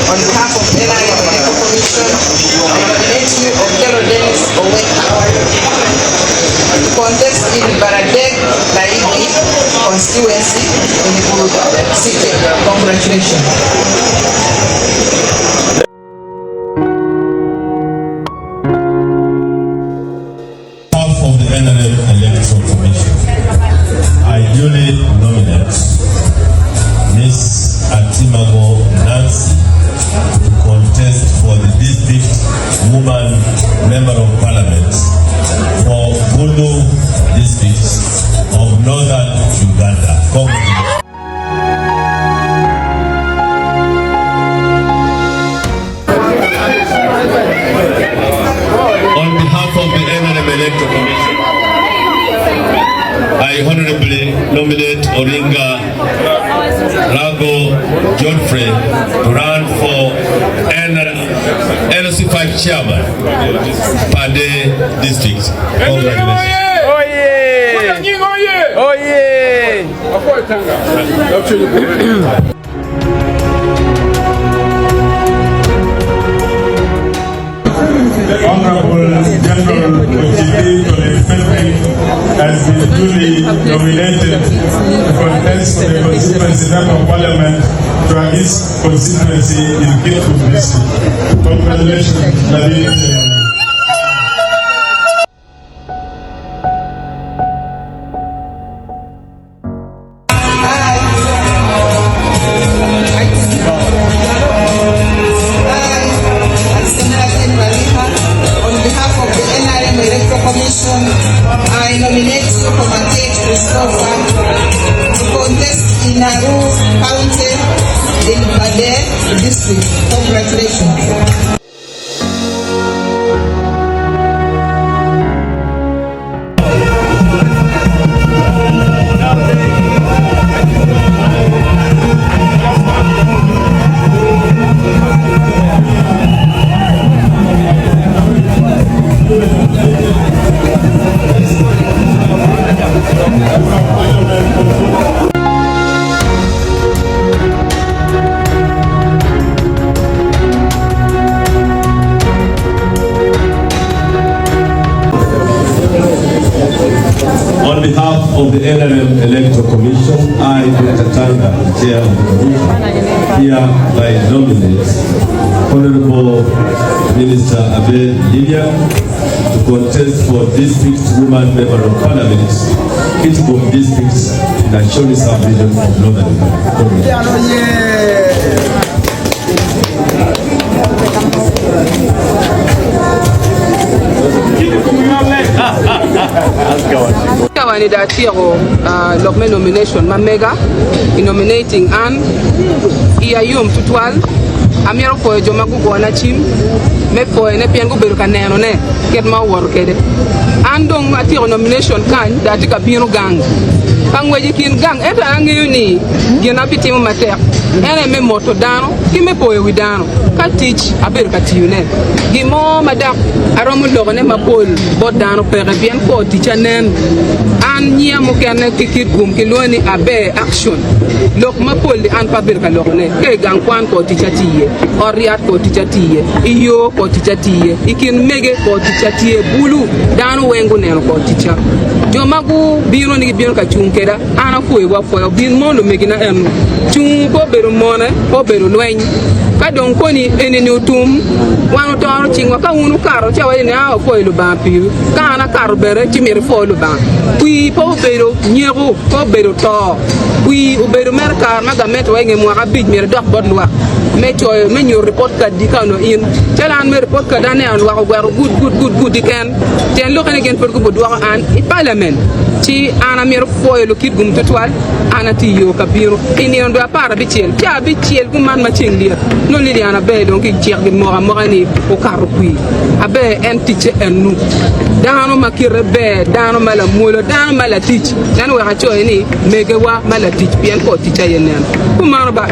On behalf of NRM Electoral Commission, I nominate you Okello Denis Oweka to contest in Baradeg Layibi constituency in Gulu City. Congratulations. Behalf of the NRM Electoral Commission, I duly nominate Ms. Atimango Nancy to contest for the District Woman Member of Parliament for Gulu District of Northern Uganda. Congratulations. On behalf of the NRM Electoral Commission, I honorably nominate Oringa Rago Godfrey to run for LC5 chairman, Pade District. Congratulations. Honorable General Ochidi Tole Frederick has been duly nominated to contest for the constituency member of parliament to his constituency in Kitgum district. Congratulations, ladies and gentlemen. On behalf of the NRM Electoral Commission, I nominate you Komakech Christopher to contest in Aruu County in Pader District. Congratulations. On behalf of the NRM Electoral Commission, I, Dr. Tanga, the chair of the commission, hereby nominate Honorable Minister Abel Lilian to contest for District Woman Member of Parliament, Kitgum District, in Acholi Sub-Region of Northern Uganda. Cawa ni dong atyeko lok me nomination ma mega i nominating an iya yom tutwal. Amito pwoyo jo ma gugona cim me pwoyone pien gubedo ka nenone kit ma owoto kwede. An dong atyeko nomination kany dong atye ka bino gang ka ngwec i kin gang ento an angeyo ni gin ma abitimo matek en aye me moto dano ki me poyo wi dano ka tic abedo ka tiyone. Gin mo ma dok aromo lokone mapol bot dano peke pien kor ticca nen. An nyiya mukene ki kit gum kilwongo ni Aber Action. Lok mapol-li an pe abedo ka lokone. Ka i gang kwan kor ticca tye iye, ot yat kor ticca tye iye, i yo kor ticca tye iye, i kin mege kor ticca tye, bulu dano weng guneno kor ticca. Jo ma gubino ni gibino ka cung keda, An apwoyowu apwoya, obin mo lumegina eno. Cungu pe obedo mone, pe obedo lweny. Ka dong koni eni-ni otum, wan otoro cingwa. Ka wun wukato, ci awaco ni, Aa, wapwoyo Lubanga piwu. Ka an akato bene, ci myero ipwo Lubanga. Kwir pe obedo nyeko, pe obedo to. Kwir obedo mere kare ma gamente wa i nge mwaka abic myero idok bot lwak me coyo, me nyuto ripot kaddi ka onongo in. Calo an me ripot kadda aneno lwak ogwero gud gud gud gud keken. Tyen lokke ni gin pud gubidwoko an i palamen, ci an amito pwoyo lukit gum tutwal. An atye i yo ka bino i nino dwe aparabicel, ca abicel kuman ma ceng lyet, nongo Lilian Aber dong ki cik gimoko amoka ni okato kwir. Aber en ticce ennu. Dano ma kite ber, dano ma lamwolo, dano ma latic. En oweko acoyo ni megewa ma latic pien kor ticce aye nen. Kumano ba.